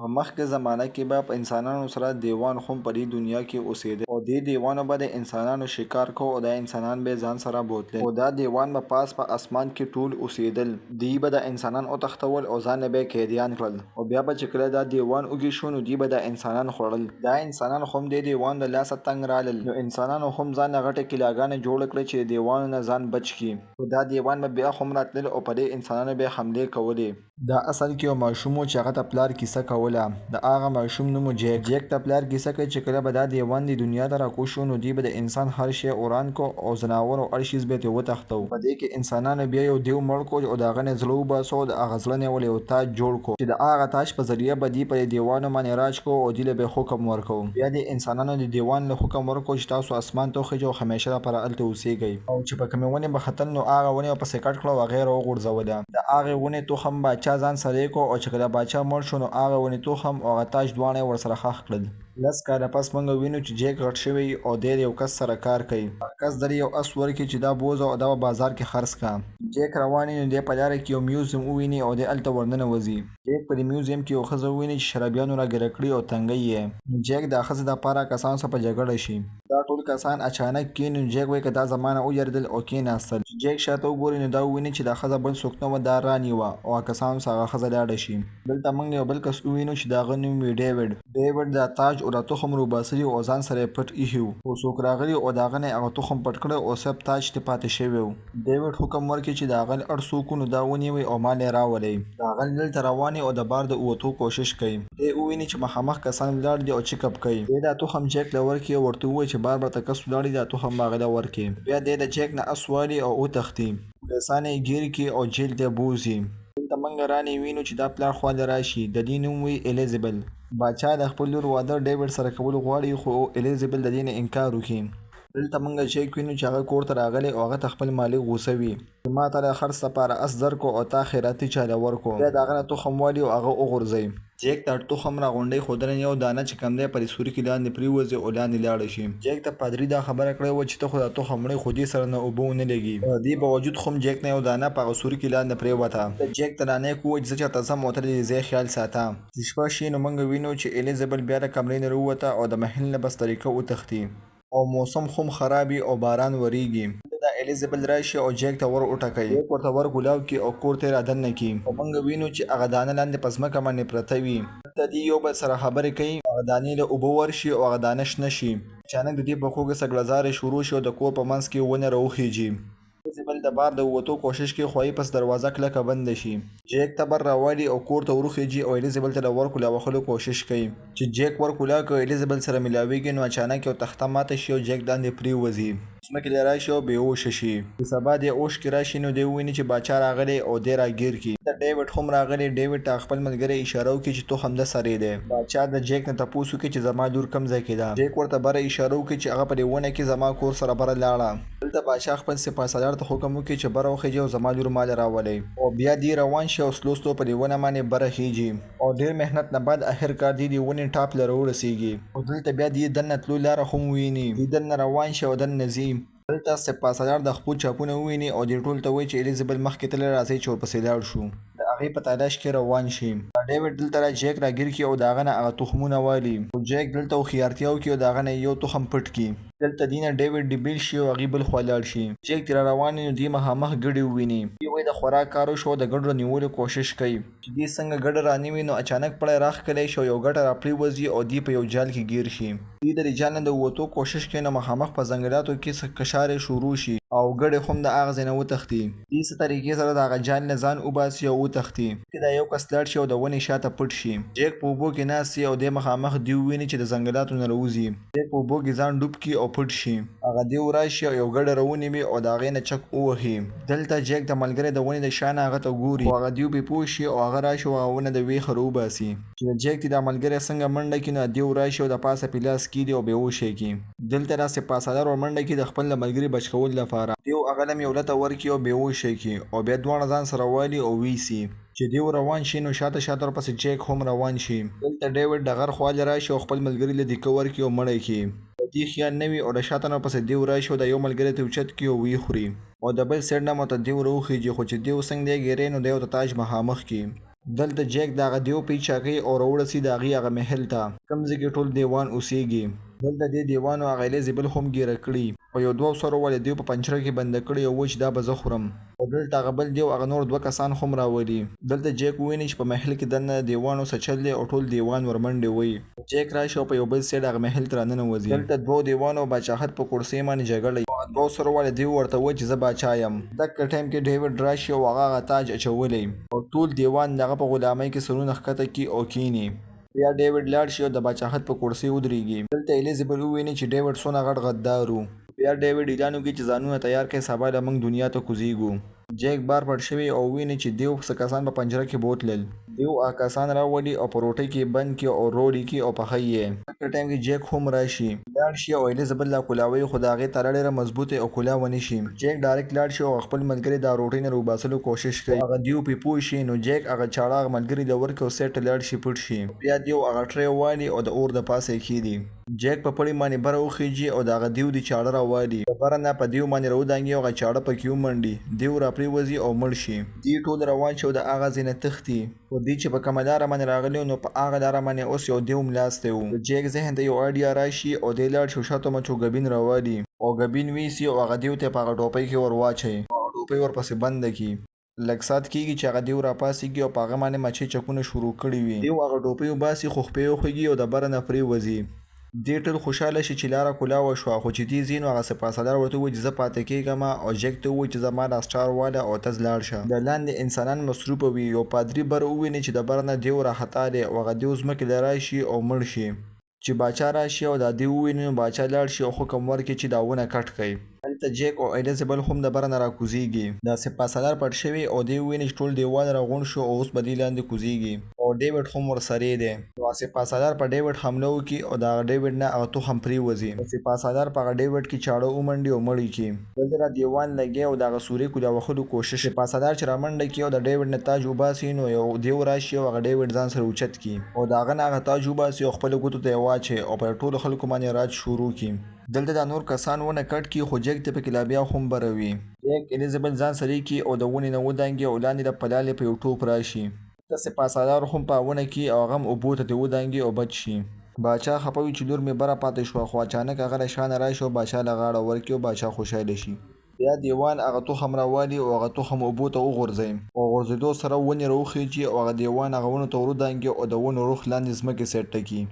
په مخکې زمانه کې به په انسانانو سره دیوان هم په دې دنیا کې اوسېدل او دې دیوانو به د انسانانو شکار کو او دا انسانان به ځان سره بوتلل او دا دیوان به پاس په اسمان کې ټول اوسېدل. دوی به دا انسانان وتښتول او ځان له به یې قیدیان کړل او بیا به چې کله دا دیوان وږي شو نو دوی به دا انسانان خوړل. دا انسانان هم دې دیوانو د لاسه تنګ رالل نو انسانانو هم ځان له غټې قلاګانې جوړې کړې چې د دیوانو نه ځان بچ کړي. خو دا دیوان به بیا هم راتلل او په دې انسانانو به یې حملې کولې. دا اصل کې یو ماشوم و چې هغه ته پلار کیسه کوله. د هغه ماشوم نوم و جیک. جیک ته پلار کیسه کوي چې کله به دا دیوان دې دنیا ته راکوز شو نو دوی به د انسان هر شی وران کو او ځناور او هر شیز به یې ترې وتښتو. په دې کې انسانانو بیا یو دیو مړ کو او د هغه نه یې زړه وباسو او د هغه زړه نه یې ولې یو تاج جوړ کو چې د هغه تاج په ذریعه به دوی په دې دیوانو باندې راج کو او دوی له به یې حکم ورکو. بیا دې انسانانو دې دیوان له حکم ورکو چې تاسو اسمان ته وخیژئ او همیشه لپاره هلته اوسیږئ. او چې په کومې ونې به ختل نو هغه ونې به پسې کټ کړه او هغه یې راوغورځوله. د هغې ونې تخم باچا ځان سره کړو او چې کله باچا مړ شو نو هغه ونې تخم او هغه تاج دواړه یې ورسره ښخ کړل. 10 کاله پس مونږ وینو چې جیک غټ شوی او دی د یو کس سره کار کوي. هغه کس دله یو اس ورکړي چې دا بوځه او دا په بازار کې خرڅ کړه. جیک روان وي نو دی په لاره کې یو میوزیم وویني او دی هلته ورننوځي. جیک په دې میوزیم کې یو ښځه وویني چې شرابیانو راګیره کړي او تنګوي یې. نو جیک د ښځې دپاره کسانو سره په جګړه شي. دا ټول کسان اچانک کیني نو جیک وایي که دا زما نه ویریدل او کیناستل. چې جیک شاته وګوري نو دا وویني چې دا ښځه بل څوک نه وه دا راني وه او هغه کسانو سره هغه ښځه لاړه شي. دلته موږ یو بل کس ووینو چې د هغه نوم وي ډیوډ. ډیوډ دا تاج او دا تخم روباسلي او ځان سره یې پټ ایښي وو. خو څوک راغلي او د هغه نه یې هغه تخم پټ کړی او صرف تاج ترې پاتې شوی و. ډیوډ حکم ورکړي چې دا غل هر څوک و نو دا ونیوئ او مال یې راولئ. دا غل دلته روان وي او د بار د ووتو کوشش کوي. دی وویني چې مخامخ کسان ولاړ دي او چک اپ کوي. دی دا تخم جیک له ورکړي او ورته ووایي چې بار برته کس ولاړ دي دا تخم به هغه له ورکړي. بیا دی د جیک نه اس والي او وتښتي. پولیسان یې ګیر کړي او جیل ته یې بوځي. دلته مونږ راني وینو چې دا پلار خوا له راشي. د دې نوم وي الیزبل. باچا د خپل لور واده ډیوډ سره کول غواړي خو الیزبل د دې نه انکار وکړي. دلته مونږ جیک وینو چې هغه کور ته راغلی او هغه ته خپل مالک غوسه وي. چې ما ته د خرڅ لپاره اس درکو او تا خیراتي چاله ورکو. بیا د هغه نه تخم والي او هغه وغورځوي. جیک دا تخم راغونډوي خو دنه یو دانه چې کوم دی په دې سوري کې لاندې پریوځي او لاندې لاړه شي. جیک ته پادري دا خبره کړې وه چې ته خو دا تخم وړې خو دې سره نه اوبه ونه لګي. د دې باوجود هم جیک نه یو دانه په هغه سوري کې لاندې پریوته. ته جیک ته دا نیک ووایه چې زه چرته ځم او ته د دې ځای خیال ساته. چې شپه شي نو مونږ وینو چې الیزابل بیا د کمرې نه راووته او د محل نه بس طریقه وتښتي. او موسم هم خراب وي او باران وریږي. دلته دا الیزابل راشي او جیک ته ور وټکوي. جیک ورته ور ګلاو کړي او کور ته یې را دننه کړي. او مونږ وینو چې هغه دانه لاندې په ځمکه باندې پرته وي. دلته دوی یو بل سره خبرې کوي. هغه دانې له اوبه ورشي او هغه دانه شنه شي. اچانک د دې په پښو کې څه ګړزارې شروع شي او د کور په منځ کې ونه راوخیژي. الیزابل د بار د ووتو کوشش کوي خو هغې پس دروازه کلکه بنده شي. جیک تبر راوالي او کور ته وروخیژي او الیزابل ته د ور کولا وهلو کوشش کوي. چې جیک ور کولا کوي الیزابل سره ملاویږي نو اچانک یو تخته ماته شي او جیک لاندې پریوځي. ځمکې له راشي او بې هوشه شي. چې سبا دی هوش کې راشي نو دی وویني چې باچا راغلی او دی راګیر کړي. دلته ډیوډ هم راغلی. ډیوډ ته خپل ملګری اشاره وکړي چې تخم د سرې دی. باچا د جیک نه تپوس وکړي چې زما لور کوم ځای کې ده. جیک ورته بره اشاره وکړي چې هغه په دې ونه کې زما کور سره بره لاړه. دلته باچا خپل سپاه سالار ته حکم وکړي چې بره وخیژئ او زما لور ماله راولئ. او بیا دی روان شي او سلو سلو په دې ونه باندې بره خیژي. او ډیر محنت نه بعد اخر کار دی دې ونې ټاپ له راورسیږي. او دلته بیا دی دننه تلو لاره هم وویني. دی دننه روان شي او دننه ځي. دلته سپاه سالار د خپو چاپونه وویني او دې ټولو ته وایي چې الیزابل مخکې تللی راځئ چې ورپسې لاړ شو. د هغې په تلاش کې روان شي. ډیوډ دلته را جیک راګیر کړي او د هغه نه هغه تخمونه والي. خو جیک دلته هوښیارتیا وکړي او د هغه نه یې یو تخم پټ کړي. دلته دی نه ډیوډ دی بیل شي او هغوی بل خوا لاړ شي. جیک ترې راروان وي نو دی مخامخ ګډي وویني. دی وایي د خوراک کار وشو او د ګډو نیولو کوشش کوي. چې دی څنګه ګډه رانیوي نو اچانک پړی راښکلی شي او یو ګټه راپریوځي او دی په یو جال کې ګیر شي. دی د دې جال نه د ووتو کوشش کوي نو مخامخ په ځنګلاتو کې څه کشارې شروع شي او ګډې هم د هغه ځای نه وتښتي. دی څه طریقې سره د هغه جال نه ځان وباسي او وتښتي. کې دا یو کس لاړ شي او د ونې شاته پټ شي. جیک په اوبو کې ناست وي او دی مخامخ دیو ویني چې د ځنګلاتو نه راوځي. دی په اوبو کې ځان ډوب کړي او پټ شي. هغه دیو راشي او یو ګډه راونیوي او د هغې نه چک ووهي. دلته جیک د ملګری د ونې د شا نه هغه ته ګوري. خو هغه دیو پرې پوه شي او هغه راشي او هغه ونه د ویښه راوباسي. چې د جیک تی دا ملګری څنګه منډه کړي نو دیو راشي او د پاسه پې لاس کیږدي او بې هوشه یې کړي. دلته دا سپاه سالار ورمنډه کړي د خپل د ملګري بچ کولو لپاره. دیو هغه لم یو لته ورکړي او بې هوشه یې کړي او بیا دواړه ځان سره والي او ویسي. چې دیو روان شي نو شاته شاته ورپسې جیک هم روان شي. دلته ډیوډ د غر خوا له راشي او خپل ملګري له دیکه ورکړي او مړی کړي. د دې خیال نه وي او د شاته نه ورپسې دیو راشي او دا یو ملګری ترې اوچت کړي او ویې خوري. او د بل سیډ نه ورته دیو راوخیژي خو چې دیو څنګ دی ګیری نو دی ورته تاج مخامخ کړي. دلته جیک د هغه دیو پیچا کوي او راوړسي د هغې هغه محل ته، کوم ځای کې ټول دیوان اوسیږي. دلته دې دیوانو هغه الیزابل هم ګیره کړي او یو دوو سرو والې دیو په پنجره کې بنده کړي او وایي چې دا به زه خورم. او دلته هغه بل دیو هغه نور دوه کسان هم راولي. دلته جیک وویني چې په محل کې دننه د دیوانو څه چل دی او ټول دیوان ورمنډې وهي. جیک راشي او په یو بل سیډ هغه محل ته راننوځي. دلته دوو دیوانو باچاهت په کرسۍ باندې جګړه او هغه دوو سرو والې دیو ورته وایي چې زه باچا یم. دقه ټایم کې ډیوډ راشي او هغه هغه تاج اچولی او ټول دیوان د هغه په غلامۍ کې سرونه ښکته کړي او کیني. بیا ډیوډ لاړ شي او د باچاهت په کرسۍ ودریږي. دلته الیزابل وویني چې ډیوډ څونه غټ غدار و. بیا ډیوډ اعلان وکړي چې ځانونه تیار کړئ، سبا له موږ دنیا ته کوزیږو. جیک بار پټ شوی او وویني چې دیو څه کسان په پنجره کې بوتلل. دیو هغه کسان راولي او په روټۍ کې یې بند کړي او رول یې کړي او پخوي یې. دغه ټایم کې جیک هم راشي. لاړ شي او الیزابل لا کولاوي، خو د هغې تاله ډیره مضبوطه او کولاوه نه شي. جیک ډایرکټ لاړ شي او هغه خپل ملګری د روټۍ نه راوباسلو کوشش کوي، خو هغه دیو پرې پوه شي، نو جیک هغه چاړه هغه ملګري له ورکړي او سیټ ته لاړ شي پټ شي. بیا دیو هغه ټری والي او د اور د پاسه یې کښېږدي. جیک په پړي باندې بره وخیژي او د هغه دیو دي چاړه راوالي، د بره نه په دیو باندې راودانګي او هغه چاړه پکې ومنډي، دیو راپریوځي او مړ شي. دی ټول روان شي او د هغه ځای نه تښتي، خو دی چې په کومه لاره باندې راغلی وو نو په هغه لاره باندې اوس یو دیو ملاستی وو. د جیک ذهن ته یو ایډیا راشي او دی لاړ شي او شاته مچو ګبین راوالي او ګبین ویسي او هغه دیو ته په هغه ټوپۍ کې ور واچوي او هغه ټوپۍ ورپسې بنده کړي. لږ ساعت کیږي چې هغه دیو راپاڅیږي او په هغه باندې مچۍ چکونه شروع کړي وي. دیو هغه ټوپۍ وباسي خو خپې وخوږي او د بره نه پریوځي. دی ټول خوشحاله شي چې لاره کولاوه شوه، خو چې دی ځي نو هغه سپاه سالار ورته وویل چې زه پاتې کیږم او جیک ته وویل چې زما دا سټار واله او ته لاړ شه. د لاندې انسانان مصروفه وي. یو پادري بره وویني چې د بره نه دیو راخطا دی او هغه دیو ځمکې له راشي او مړ شي. چې باچا راشي او دا دیو وویني نو باچا لاړ شي او حکم ورکړي چې دا ونه کټ کړئ. هلته جیک او الیزابل هم د بره نه راکوزیږي. دا سپاه سالار پټ شوی او دی وویني چې ټول دیوال راغونډ شو او اوس به دی لاندې کوزیږي او ډیوډ هم ورسرې دی. نو سپاه سالار په ډیوډ حمله وکړي او د هغه ډیوډ نه هغه تخم پریوځي. نو سپاه سالار په هغه ډیوډ کې چاړه ومنډي او مړ یې کړي. دلته دا دیوان لګیا او د هغه سوري کولا وهلو کوشش. سپاه سالار چې رامنډه کړي او د ډیوډ نه تاج وباسي نو یو دیو راشي او هغه ډیوډ ځان سره اوچت کړي او د هغه نه هغه تاج وباسي او خپلو ګوتو ته یې واچوي او پر ټولو خلکو باندې راج شروع کړي. دلته دا نور کسان ونه کټ کړي خو جیک ته پکې لا بیا هم بره وي. جیک الیزابل ځان سره کړي او د ونې نه ودانګي او لاندې له پلالې په یو ټوپ راشي. دلته سپاه سالار هم په ونه کې او هغه هم اوبو ته ترې ودانګي او بچ شي. باچا خپه وي چې لور مې بره پاتې شوه، خو اچانک هغه له شانه راشي او باچا له غاړه ورکړي او باچا خوشحاله شي. بیا دیوان هغه تخم راوالي او هغه تخم اوبو ته وغورځوي او غورځېدو سره ونې راوخیژي او هغه دیوان هغه ونو ته ورودانګي او د ونو رخ لاندې ځمکې سیټ ټکي.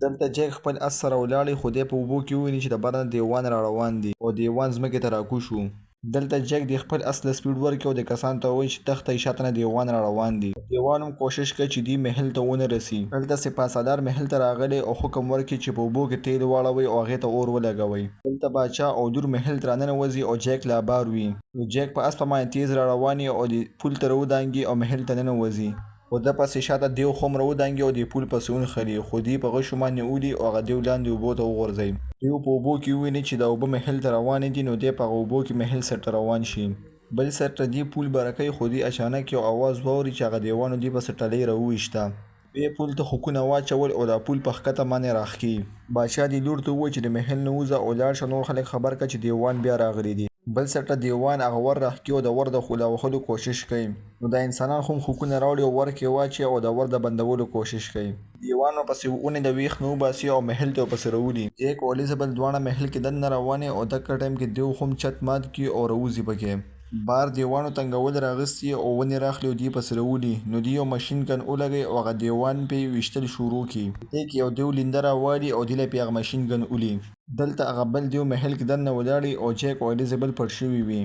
دلته جیک خپل اس سره ولاړی، خو دی په اوبو کې وویني چې د بره نه دیوان راروان دي او دیوان ځمکې ته راکوز شو. دلته جیک د خپل اس له سپیډ ورکړي او د کسانو ته ووایي چې تښتئ، شاته نه دیوان راروان دي. دیوان هم کوشش کوي چې دوی محل ته ونه رسي. دلته سپاه سالار محل ته راغلی او حکم ورکړي چې په اوبو کې تیل واړوئ او هغې ته اور ولګوئ. دلته باچا او لور محل ته راننوځي او جیک لا بار وي. نو جیک په اسپه باندې تیز راروان او د پول ته راودانګي او محل ته ننوځي. خو ده پسې شاته دیو هم راودانګي او د پول پسې ونښلي، خو دی په غشو باندې ولي او هغه دیو لاندې اوبو ته وغورځوي. دیو په اوبو کې وویني چې دا اوبه محل ته روانې دي، نو دی په هغه اوبو کې محل سر ته روان شي. بل سر ته دی پول بره کوي، خو دی اچانک یو اواز واوري چې هغه دیوانو دی پسې ټلۍ راوویشته. بیا یې پول ته حکونه واچول او دا پول په ښکته باندې راښکي. باچا دې لور ته وویل چې د محل نه ووځه او لاړ شه نور خلک خبر کړه چې دیوان بیا راغلي دي. بل سر ته دیوان هغه ور راښکي او د ور د خولا وهلو کوشش کوي. نو دا انسانان هم حکونه راوړي او ور کې واچوي او د ور د بندولو کوشش کوي. دیوان ورپسې ونې د ویښ نه وباسي او محل ته ورپسې راولي. جیک او الیزابل دواړه محل کې دننه روان او دقه ټایم کې دیو هم چت مات کړي او راوځي پکې. بار دیوانو تنګول راغستي او ونې راخلي او دوی پسې راولي، نو دوی یو مشین ګن ولګوي او هغه دیوان پې ویشتل شروع کړي. دې کې یو دیو لینده راوالي او دوی له پې هغه مشین ګن ولي. دلته هغه بل دیو محل کې دننه ولاړي او جیک او الیزابل پټ شوي وي.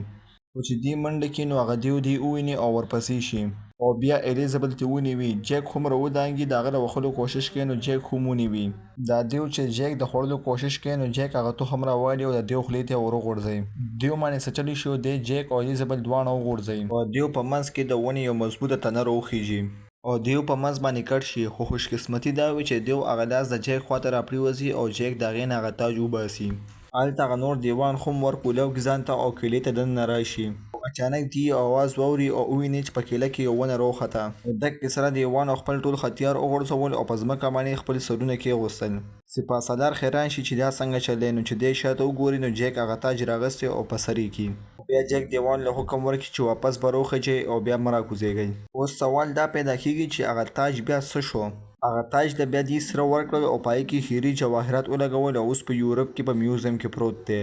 خو چې دوی منډه کړي نو هغه دیو دوی وویني او ورپسې شي. او بیا الیزابل ته ونیوي. جیک هم راودانګي د هغه د وهلو کوشش کوي نو جیک هم ونیوي. دا دیو چې جیک د خوړلو کوشش کوي نو جیک هغه تخم راوالي او د دیو خولې ته یې وروغورځوي. دیو باندې څه چلی شو، دی جیک او الیزابل دواړه وغورځوي. او دیو په منځ کې د ونې یو مضبوطه تنه راوخیژي. او دیو په منځ باندې کټ شي، خو خوش قسمتي دا وي چې دیو هغه لاس د جیک خواته راپریوځي او جیک د هغې نه هغه تاج وباسي. هلته هغه نور دیوان هم ور کولاو کړي ځان ته او کیلې ته دننه راشي. خو اچانک دی یو اواز واوري او وویني چې په کیله کې یو ونه راوخته. نو دقې سره دیوانو خپل ټول ختیار وغورځول او په ځمکه باندې خپل سرونه کېغوستل. سپاه سالار حیران شي چې دا څنګه چل دی، نو چې دی شاته وګوري نو جیک هغه تاج راغستی او په سر یې کړي. بیا جک دیوان له حکم ورکړي چې واپس به روخېږئ او بیا مه راکوزېږئ. اوس سوال دا پیدا کیږي چې هغه تاج بیا څه شو؟ هغه تاج له بیا دې سره ورکړل او په هغې کې هیري جواهرات ولګول او اوس په یورپ کې په میوزیم کې پروت دی.